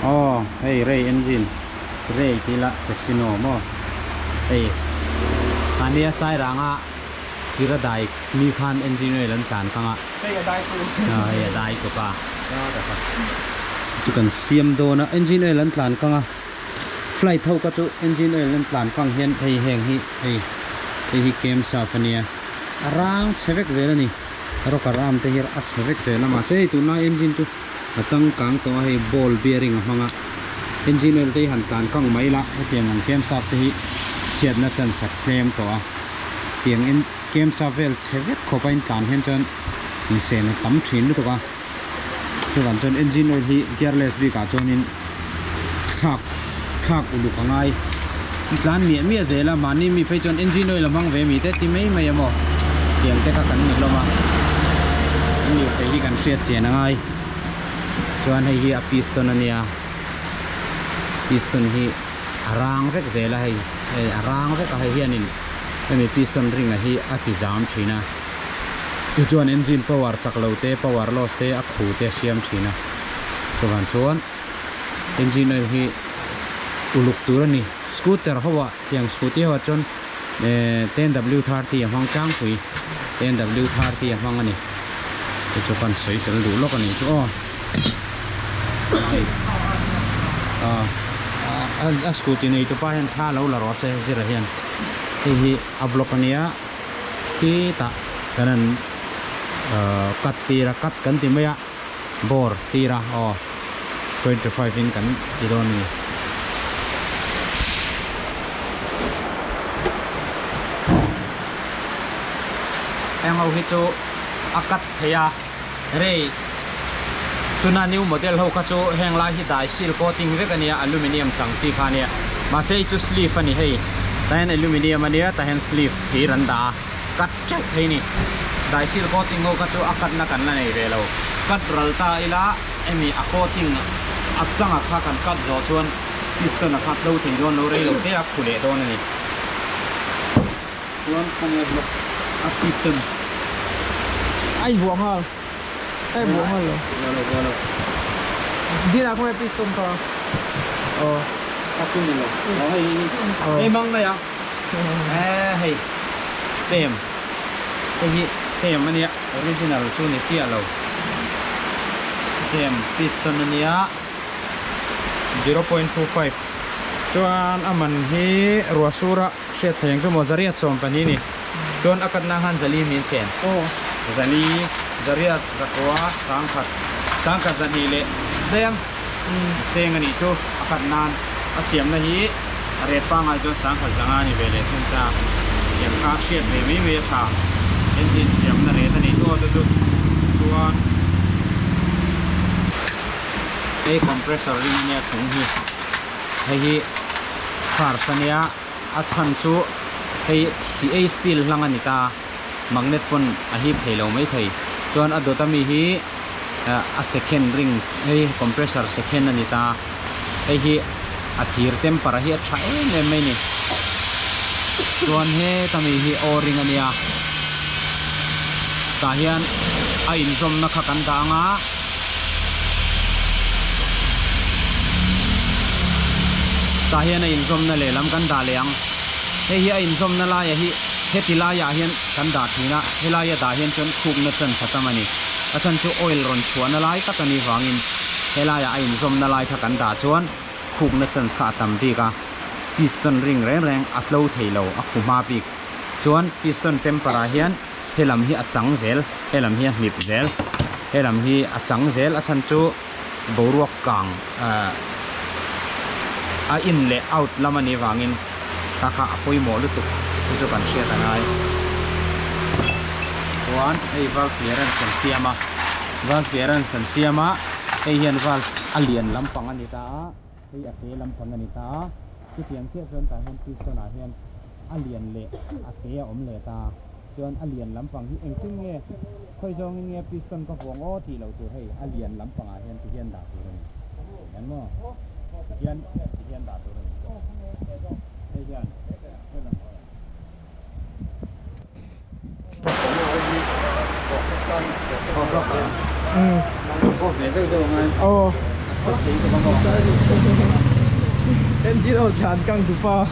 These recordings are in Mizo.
Aw hei Ray engine Ray tih ila Fascino maw hei mahnia Sairanga Chira dai mi khan engine oil an tlan kang a Hei a dai tu hei a dai tu pa chu kan siam dawn a engine oil an tlan kang a flight ho kha chu engine oil an tlan kang hian hei heng hi hei hei hi camshaft ania a rang chhe vek zel a ni rocker arm te hi a chhe vek zel a mahse hei tunlai engine chu a changkang tawh a hei ball bearing a hmang a engine oil te hi han tlan kang mai la hetiang ang camshaft te hi chhiatna chance a tlem tawh a tiang en camshaft vel chhe vek khawp a intlan hian chuan insen a tam thin lutuk a chuvang chuan engine oil hi gearless bik ah chuanin thlak thlak uluk a ngai tlan miah miah zel a mahni mi phei chuan engine oil a hmang ve mi te ti mai mai a maw tiang te kha kan ni hlawm a kan lirthei hi kan hriat chian a ngai chuan hei hi a piston a nia piston hi a rang vek zel a hei hei a rang vek a hei hianin hemi piston ring a hi a ti zam thin a tichuan engine power chak lo te power loss te a khu te a siam thin a chuvang chuan engine oil hi uluk tur a ni scooter ho ah tiang scooty ho ah chuan ehh 10w30 a hmang tlangpui 10w30 a hmang a ni chu chu kan sawi tel duh lawk a nih chu aw hei ah a scooty nei tupa hian thla lo la rawh se zira hian hei hi a block a nia khitah kan han ahh cut tir a cut kan ti mai a. Bore tir a aw 25 in kan ti dawn a ni. Heng ho hi chu a cut thei a rei tuna new model ho kha chu heng lai hi dai seal coating vek a nia aluminium chang chi kha a nia mahse hei chu sleeve a ni hei tah hian aluminium a nia tah hian sleeve thir an dah a. Cut teuh thei ni. Daisil coating ho kha chu a cut na kan la nei ve lo. Cut ral ta ila hemi a coating a changa kha kan cut zawh chuan piston a kha tlo thei dawn lo rei lo te a khu leh dawn a ni. Chuan khawngaiha block a piston. A invuah nghal. A invuah nghal lo. Vuah lo vuah lo. Dinah khawngaih piston kha. Aw a chu ni lo. Aw hei hei mang mai a. Eee hei same hei hi same a nia original chu ni chiah lo same piston a nia 0.25 chuan a man hi ruah sura hriat thei ang chu maw zariat sawm pahnih a ni chuan a katna khan zali min sen zali zariat zakua sangkhat sangkhat zahnih leh tlem seng a nih chu a khat nan a siamna hi a ret pangngai chuan sangkhat zanga a ni ve leh thung ta tiang kha hriat ve mai mai a tha engine siamna ret a nih chu aw chu chu chuan hei compressor ring ania chung hi hei hi chars ania a chhan chu hei hi ei steel hlang a ni ta magnet pawn a hip thei lo mai thei chuan a dawt ami hi. A second ring hei compressor second a ni ta hei hi a thir temper hi a tha em em mai ni chuan heta mi hi o ring a nia tah hian a inzawmna kha kan dah ang a tah hian a inzawmna lehlam kan dah leh ang hei hi a inzawmna laiah hi heti laiah hian kan dah thin a helaia dah hian chuan khukna chance a tam a ni. A chhan chu oil rawn chhuahna lai tak a nih vangin helaiah a inzawmna lai kha kan dah chuan khukna chance kha a tam bik a, piston ring reng reng a tlo thei lo a khu hma bik. Chuan piston temper ah hian helam hi a chang zel, helam hi a hnip zel, helam hi a chang zel a chhan chu boruak kang ahh a in leh out lam a nih vangin kha kha a pawimawh lutuk chu chu kan hriat a ngai chuan hei valve clearance an siam a valve clearance an siam a hei hian valve a lian lampang a ni ta a hei a te lampang a ni ta a chutiang chiah chuan tah hian piston ah hian a lian leh a te a awm leh ta chuan a lian lampang hi engtin nge khawi zawngin nge piston ka vuang aw tih loh tur hei a lian lampangah hian ti hian dah tur a ni eng maw ti hian ti hian dah tur a ni hei hian helam Engine oil tlan kang tupa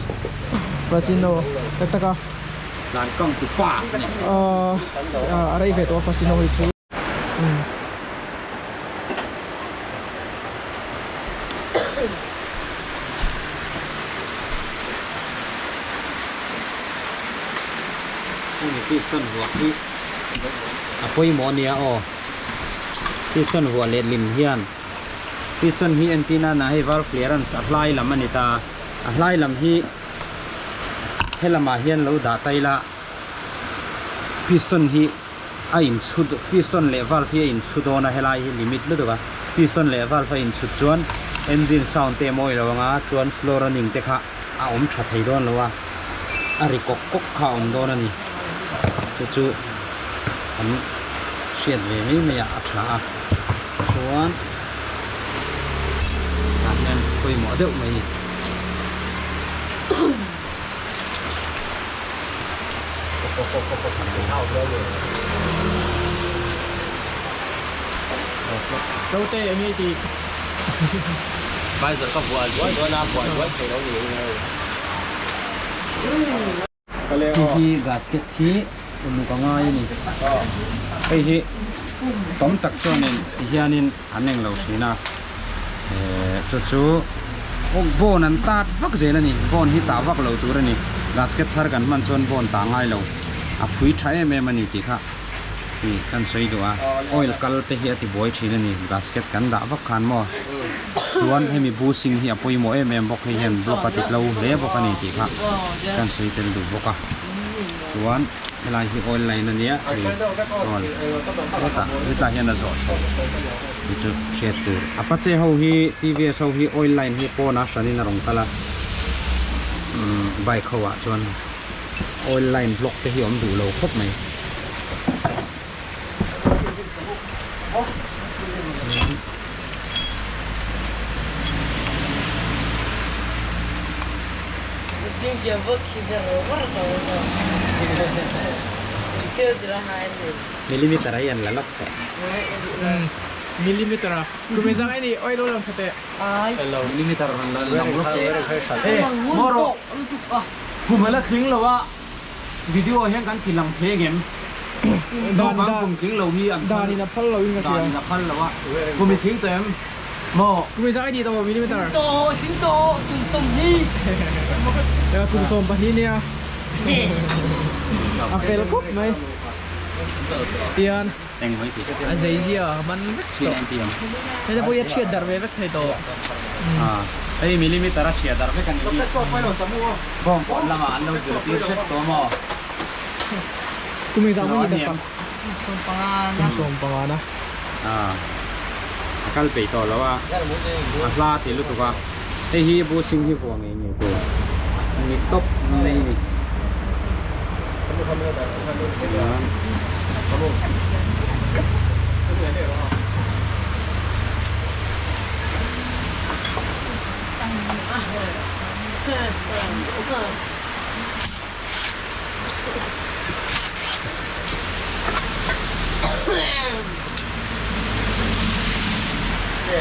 Fascino tak tak a. Tlan kang tupa a ni. A rei ve tawh a Fascino hi chu. Hemi piston vuah hi a pawimawh a nia aw. Piston vuah letlim hian piston hi entir nana hei valve clearance a hlai lam a ni ta. A hlai lam hi helamah hian lo dah ta ila piston hi a inchhu piston leh valve hi a inchhu dawn a helai hi limit lutuk a piston leh valve a inchhut chuan engine sound te a mawi lo ang a chuan slow running te kha a awm tha thei dawn lo a a ri kawk kawk kha a awm dawn a ni chu chu an hriat ve mai mai ah a tha a chuan tah hian pawimawh deuh mai a ni. Zote eng nge tih? Visor ka vuah zuai dawn a, vuah zuai thei lo niin hei. Hei hi gasket hi uluk a ngai a ni. Hei hi tam tak chuanin ti hianin an eng lo thin a, chu chu bone an tat vak zel a ni, bone hi tah vak lo tur a ni, gasket thar kan hman chuan bone tah ngai lo, a phui tha em em a ni tih kha ih kan sawi duh a, oil kal te hi a ti buai thin a ni, gasket kan dah vak khan maw chuan hemi bushing hi a pawimawh em em bawk hei hian block a ti tlo hle bawk a ni tih kha kan sawi tel duh bawk a, chuan. Helai hi oil line a nia hei oil hetah hetah hian a zawh chho tih chu hriat tur Apache ho hi TVS ho hi oil line hi pawnah hranin a rawn kal a umm bike ho ah chuan oil line block te hi a awm duh lo khawp mai. Millimeter a hian la lawk teh. Millimeter a kum zang ai ni oi lo lang tha teh. Millimeter rawn la lang lawk teh. Hey maw rawh kum a la tling lo a. Video hian kan ti lang thei angem? Naupang kum tling lo hi an phal. Dan in a phal lo in ka hria. Dan in a phal lo a. Kum i tling tawh em? Maw? Kum i zah i ni tawh maw millimeter? Tling tawh, tling tawh, kum 20. Ya kum 12 nia. A fel khawp mai. Tian. Eng mai ti. A zei zia a man vek tawh. Heta pawh hi a chhiat darh ve vek thei tawh. Hei millimeter a chhiat darh vek a nih hi. Bawng pawn lamah an lo zirtir hrep tawh maw? Kum engzah mai ni tak tak? Kum 15 na. Kum 15 na. A kal peih tawh lo a, a hla ti lutuk a. Hei hi bushing hi vuah ngei ngei tur a ni tawp mai a ni.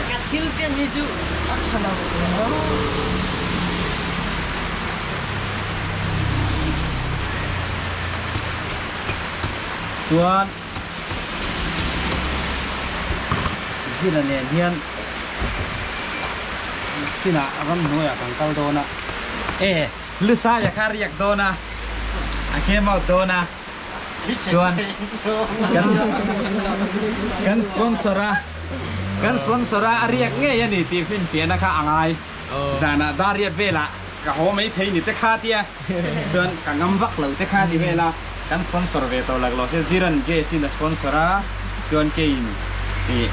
Ka thil ken hi chu a tha lo. Chuan zira nen hian kinah ramhnuaiah kan kal dawn a e Lusaia kha a riak dawn a a came out dawn a chuan kan kan sponsor a kan sponsor a a riak ngei a ni tih finfiahna kha a ngai zanah dar riat velah ka haw mai thei ni te kha tia chuan ka ngam vak lo te kha ti vel a kan sponsor ve tawh lak lo se Ziran gas in a sponsor a chuan keiin ih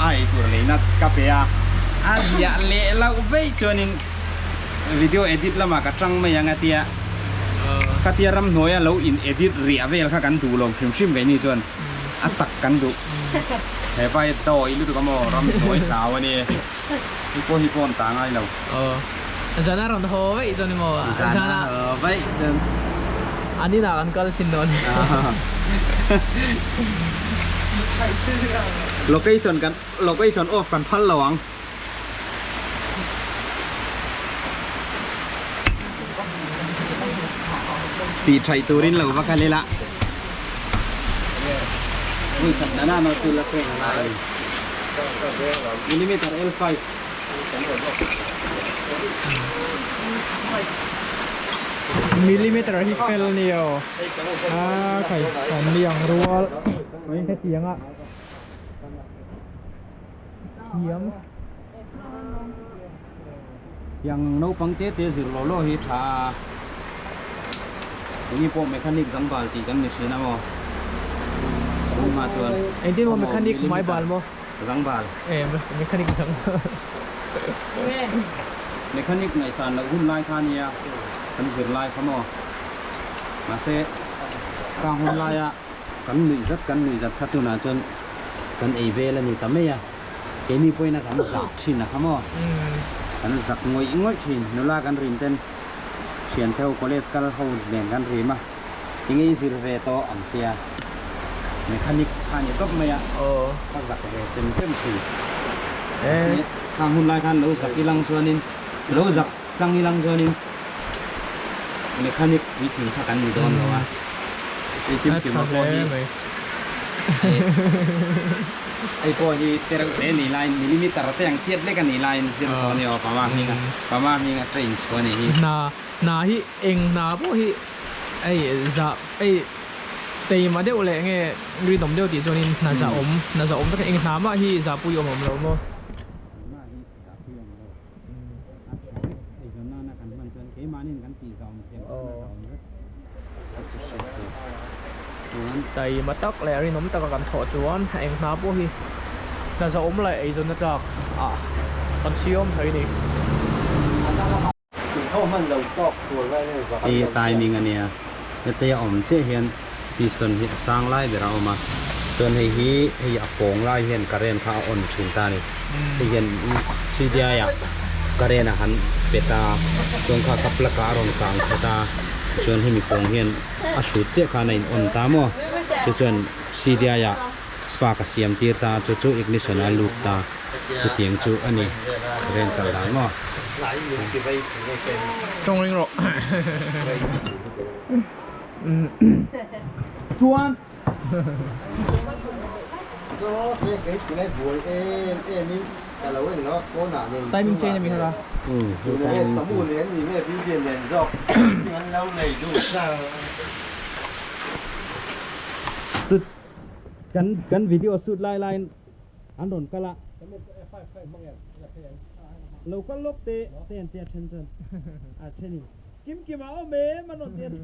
a eitur leina ka pe a a riah leh loh veih chuanin Video edit lamah ka tang mai ang a tia ka tia ramhnuaia lo in edit riah vel kha kan duh lo hrim hrim keini chuan a tak kan duh he pa hi dawi lutuk a maw ramhnuai hlau a ni hei pawh hi pawn ta ngai lo. Aw zan a rawn haw vaih chuan emaw zan a haw vaih chuan an inah kan kal chin dawn location kan location off kan phal lo ang. Tih thaih turin lo va kal ila. Vui khat na na chu la train a ngai a ni. Millimeter L5. Millimeter hi fel ni aw. A khai kan liang rual hetiang a thiam. Tiang naupang te te zir law law hi tha a, enge pawh mechanic zang bal tih kan ni thin a maw? Tunhma chuan Engtin maw mechanic hmai bal maw? Zang bal. E mechanic zang bal. Mechanic ngaihsan loh hun lai kha nia kan zir lai kha maw? Mahse kang hun laia kan nuih zat kan nuih zat kha tunah chuan kan ei vel a ni ta mai a. Keini pawhin a kan zak thin a kha maw? Kan zak ngawih ngawih thin. Nula kan rim ten thian te ho college kal ho nen kan rim a, enge i zir ve tawh ang tia mechanic kha a ni tawp mai a, ka zak ve chem chem thin. Khang hun lai khan lo zak ilang chuanin lo zak tlang ilang chuanin mechanic puitling kha kan ni dawn lo a, hei kim kim a pawh hi. Hei pawh hi te reuh hle ni laiin millimeter te ang tiat lek a nih laiin zir tawh a ni aw Pama hminga Pama hminga train chhuah a nih hi. Hna hna hi eng hna pawh hi hei zah hei teima deuh leh nge rinawm deuh tih chuanin hna zah awm hna zah awm tak eng hna mah hi zahpui awm awm lo maw. Hna hi zahpui awm lo a tha vek eizawn nana kan hman chuan keimahniin kan tih zah awm thiam chuan a zah awm vek a chu hriat tur chuan. Taima tak leh rinawm taka kan thawh chuan eng hna pawh hi hna zahawm leh eizawnna tlak ah kan siam thei a ni. Hei timing a nia hetia awm chiah hian piston hi a sang lai ber a awm a chuan hei hi hei a pawng lai hian current kha a on thin ta a ni hei hian C_D_I ah current a han pe ta chuan kha kha plug ah a rawn kang khat a chuan hemi pawng hian a hrut chiah khan a in on ta maw tichuan C_D_I ah spark a siam tir ta chu chu ignition a lut ta chutiang chu a ni current kal dan maw. Tawng ring rawh. Chuan. Timing chain a mi kha. Kan kan video shoot lai laiin an rawn kal a lo kal lawk te te an tia then chuan a then in kim kim a awm em an rawn ti a ni.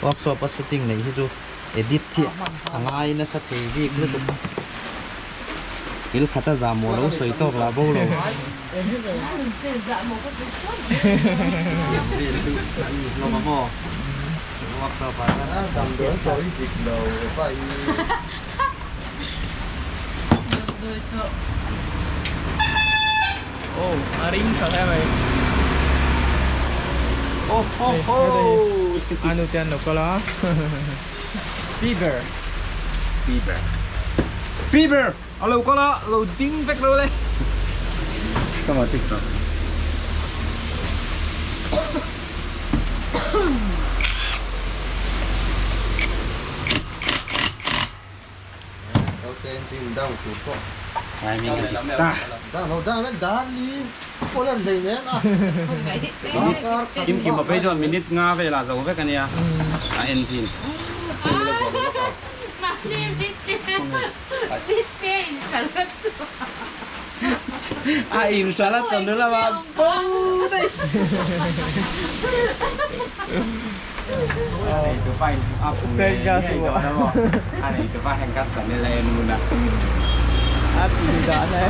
Workshop a shooting neih hi chu edit hi a ngai nasa thei bik lutuk thil khat a zahmawh lo sawi tawk lah bo lo. Oh, a ring tha hle mai. Oh ho ho. Anu te an lo kal a. Bieber. Bieber. Bieber. A lo kal a, lo ding vek lo le. Come on, TikTok. Kim kim a phei chuan minute nga velah zo vek a nia a engine. A inhral a chawhnu lamah bo daih. A nei tupa in a phu ngei ngei dawn a maw? A nei tupa hian ka channel a en hun a. A tih dan e.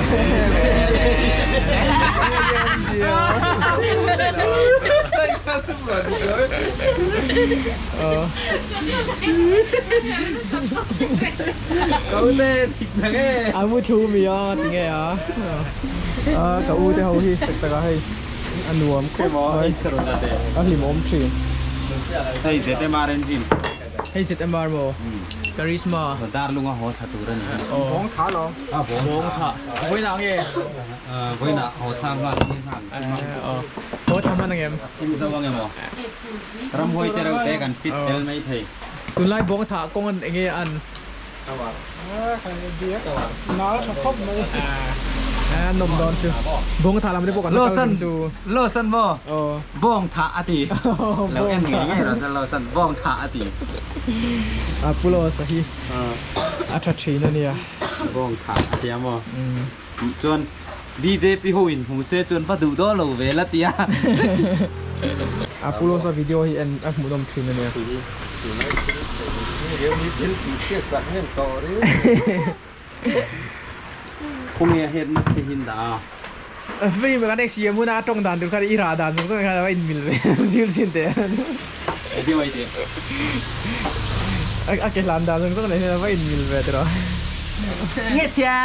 A mu thu mi a ti nge a a ka u te ho hi tak tak a hei a nuam khawp mai a hlimawm thin. Hei ZMR engine. Hei ZMR maw? Karizma. Darlunga haw thla tur a ni. Bawng tha lo. A bawng Bawng tha. Vawiinah nge? Vawiinah haw thla nghal hi hnan. Haw thla hman angem? Sim zo angem aw? Ramhuai te reuh te kan fit tel mai thei. Tunlai bawng tha kawng an enge an? Nawm dawn chu. Bawng tha lam te pawh kan la kal ding chu. Lawson maw? Bawng tha a ti. Lo en ngei ngei rawh se Lawson bawng tha a ti. A pu Lawsa hi a tha thin a nia. Bawng tha a tia maw? Chuan BJP ho in hmu se chuan va duh dawn lo ve la tia. A pu Lawsa video hi en a hmuhnawm thin a nia. Khawnge a headmat te hi an dah a. Film kan ek siam huna a tawng dan tur khan i rah dan zawng zawng khan a va inmil ve zir chin teh. Engtin mai tih? A ke hlan dan zawng zawng nen hian a va inmil ve tiraw. Nge chhia.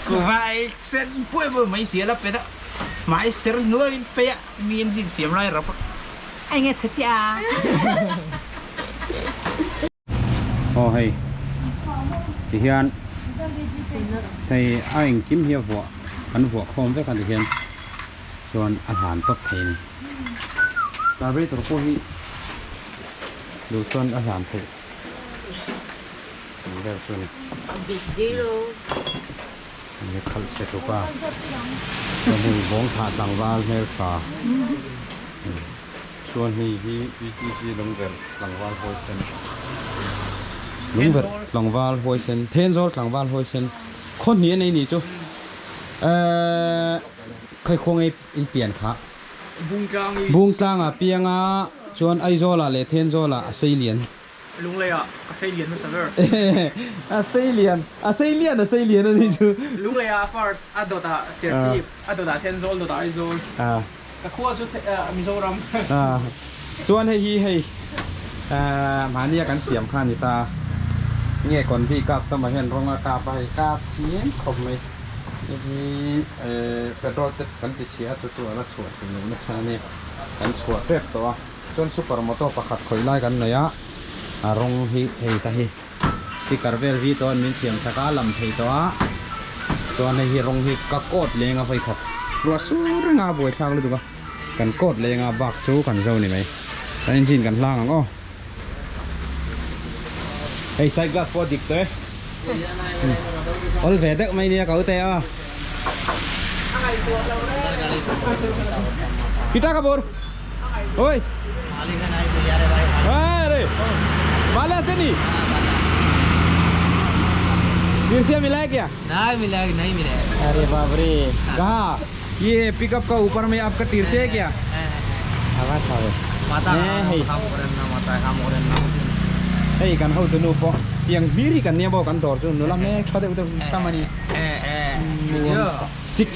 Kuhva ei sen puai puai mai sia la pe deuh. Hmai ser hnuaiin pei a mi an zin siam lai rap a. Ai nge chhe chiah a. Aw hei tihian hei a engkim hi a vuah kan vuah khawm vek a tihian chuan a hlan tawp thei a ni carburetor pawh hi duh chuan a hlan theih ang vel chu a ni. Ni khalh chhe tuk a chuan hei bawng thah tlangval hmeltha chuan hei hi etc lungverh tlangval huaisen lungverh tlangval huaisen Thenzawl tlangval huaisen khaw hnih a nei ni chu ehh khaikhawng ei in pian kha Bungtlang ah piang a chuan Aizawl ah leh Thenzawl ah a sei lian. Lunglei ah a sei lian hmasa ber. A sei lian, a sei lian, a sei lian a nih chu. Lunglei ah first, a dawt ah Serchhip, a dawt ah Thenzawl, dawt ah Aizawl. Ka khua chu Mizoram. Chuan hei hi hei mahnia kan siam kha a ni ta. Nge Convi customer hian rawng a kap a, hei kap thiam khawp mai. Hei hi petrol tap kan ti chhia a, chu chu a la chhuah theih loh nasa a ni. Kan chhuah tep tawh a. Chuan super moto pakhat khawih lai kan nei a, a rawng hi hei ta hi sticker vel vi tawh an min siam chak a, lam thei tawh a, chuan hei hi rawng hi ka coat leng a vawi khat ruah sur reng a buaithlak lutuk a, kan coat leng a bak chu kan zo ni mai, kan engine kan hlang ang aw, hei side glass pawh a dik tawh e, awl ve deuh mai nia ka ute a, kita ka bur. Oi. अरे भाले আছে নি मिर्चिया मिला है क्या नहीं मिला है नहीं मिला है अरे बाप रे कहाँ ये पिकअप का ऊपर में आपका टीरसे है क्या आवाज खावे माता Hei. माता हम और ना Hei kan ho tu nu pawh tiang hlir hi kan nia bawk kan dawr chu nula hmel tha deuh deuh tam a ni six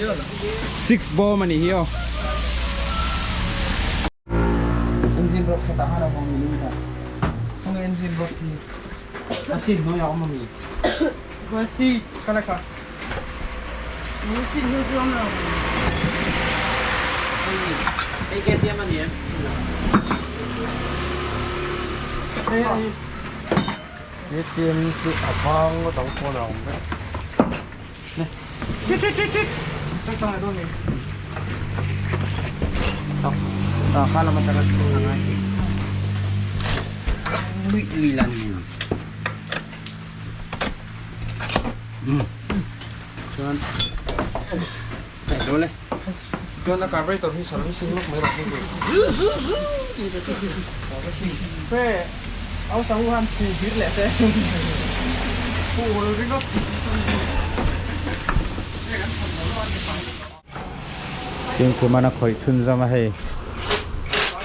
six bawm a ni hi aw Engine rock kha tah khan a awm ni ta khawnge engine rock hi a seat hnuaiah a awm ami seat ka la kha seat hnuai chu a awm lo hei KTM a ni em KTM chu a vang ngawt ang pawn a awm vek. Chuan hei lo le chuan a carburetor hi servicing lawk mai rawh Pe au sahu han phu bir leh se phu ringawt. Fimkhumana khawih chhunzam a hei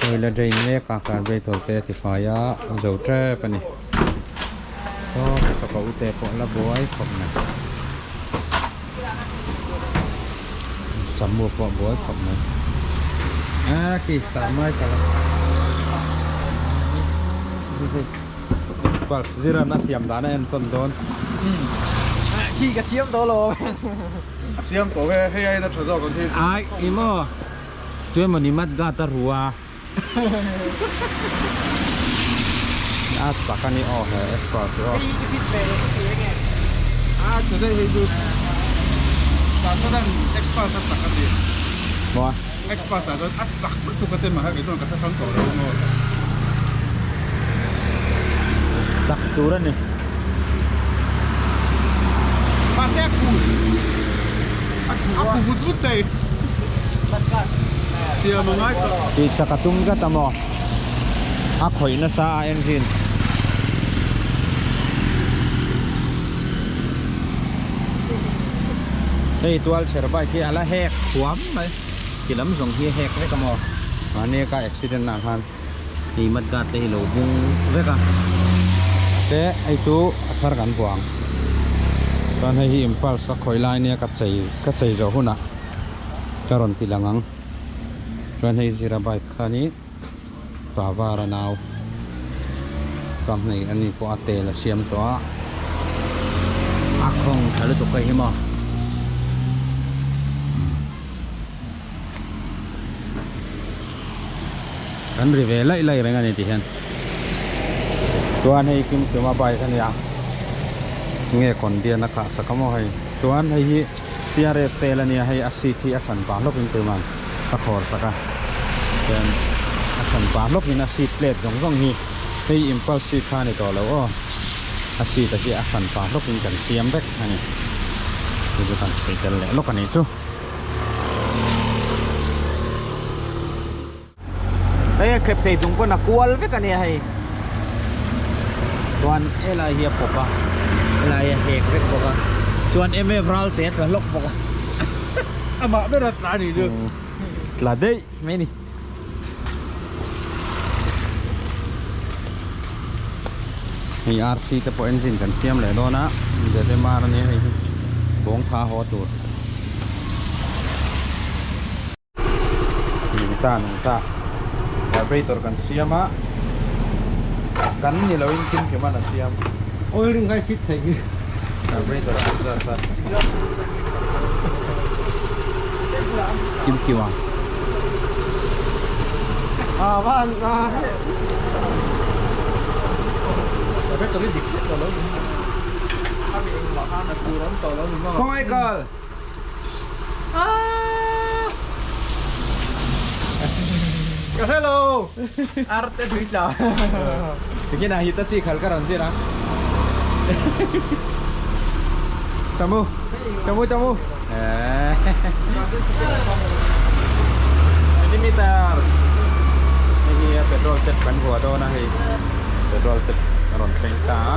oil a drain mek a carburetor te a ti fai a a zo tep a ni aw sawka ute pawh la buai khawp mai samu pawh buai khawp mai a khi samai ka la Experts ziran a siam dan a enkawn dawn. Khi ka siam tawh lo. A siam tawh e, hei aiin a tha zawk ang khi. Ai, i maw? Tuemaw ni mat gat a ru a. A chak a ni aw he Xpulse hi aw. Hei i fit ve leh ti enge? A chu daih hei chu tah chuan Xpulse a chak a ti. Maw? Xpulse ah chuan a chak lutuk a ti mahse kei chuan ka hre hrang tawh lo maw. Chak tur a ni. Mahse a khu a khu vut vut thei. Siam a ngai tawh. Tih chak a tum tlat a maw? A khawih nasa a engine. Hei tual chher bike hi a la hek huam mai. Ti lam zawng hi a hek vek a maw? Mahni ka accident ah khan hei mud guard te hi lo bung vek a. Mahse hei chu a thar kan vuang. Chuan hei hi impulse ka khawih lai nia ka chei ka chei zawh hunah ka rawn ti lang ang. Chuan hei zira bike kha ni Pavara nau ka hmei a ni pawh a tel a siam tawh a a khawng tha lutuk hei hi maw kan ri ve laih laih reng a ni ti hian chuan hei kim kim a bike a nia nge kawndian a khah sak a maw hei chuan hei hi CRF tel a nia hei a seat hi a hran pah hlawk in tuman ka khawr sak a chuan a hran pah hlawk in a seat plate zawng zawng hi hei impulse seat kha a ni tawh lo aw a seat a hi a hran pah hlawk in kan siam vek a ni chu chu kan sawi tel leh lawk a nih chu. Hei a khep thei chung pawn a kual vek a nia hei chuan helai hi a pawp a helai hi a hek vek bawk a chuan mf ral te a tla hlawk bawk a amah ber a tla a nih chu tla daih mai a ni. Hei RC te pawh engine kan siam leh dawn a ZMR a nia hei hi bawng tha haw tur. Nungta nungta vibrator kan siam a kan ni lo in kim kim an a siam oil ring ngai fit thei hi vibrator a zat zat kim kim a a van a vibrator hi dik chiah tawh lo khawngaih kal Ka hre lo. Arte tui tla. Tikin a hita chi khal ka rawn zir a. Samu, chamu chamu. Millimeter. Hei hi a petrol tap kan vuah dawn a hei. Petrol tap a rawn thleng ta a.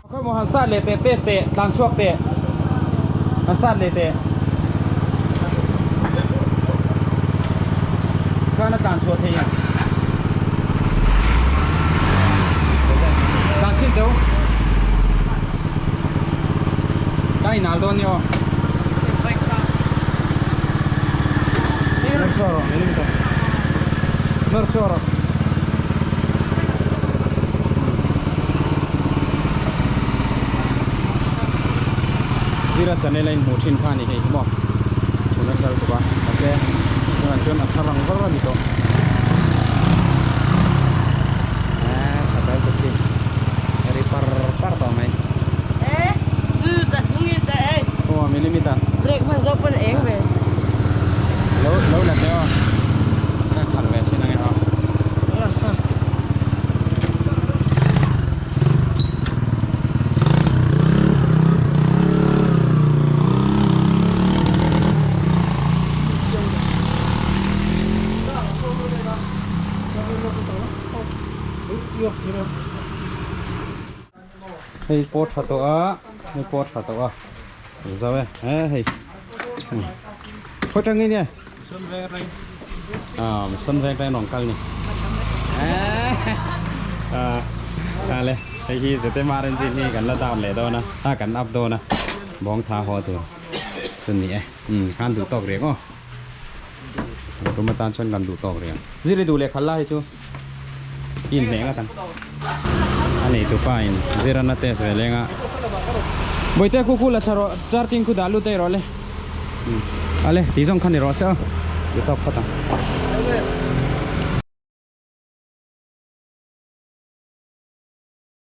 Khawi maw han start leh teh test teh tlan chhuak teh han start leh teh khan a tlan chhuah thei ang tlan chhin teu ka inal dawn ni aw Nawr chhuak rawh nawr chhuak rawh. Zira channel a inhmuh thin kha a ni hei hi maw tuna sal tuk a mahse tunah chuan a thar ang var a ni tawh eee tha tel tuk hi a ri par par tawh mai. Aw millimeter. Brake hman zawk pawn a eng ve. Lo lo la teh aw. Ka khalh ve chin ange aw. Hei pawh tha tawh a hei pawh tha tawh a zo e he hei khaw tang nge à sân veng tay nòng kal ni à à le hei hi zete mar engine hi kan la down leh dawn a a kan up dawn a bawng tha haw tur chu ni e um khan duh tawk reng aw tum atan chuan kan duh tawk reng ziri duh leh khalh la hei chu. In hleng a tan a nei tu pa in zirana test ve leng a bawihte khu khu la thla rawh charting khu dah lut daih rawh le. Ale ti zawng kha ni rawh se aw. Ti tawk phawt ang.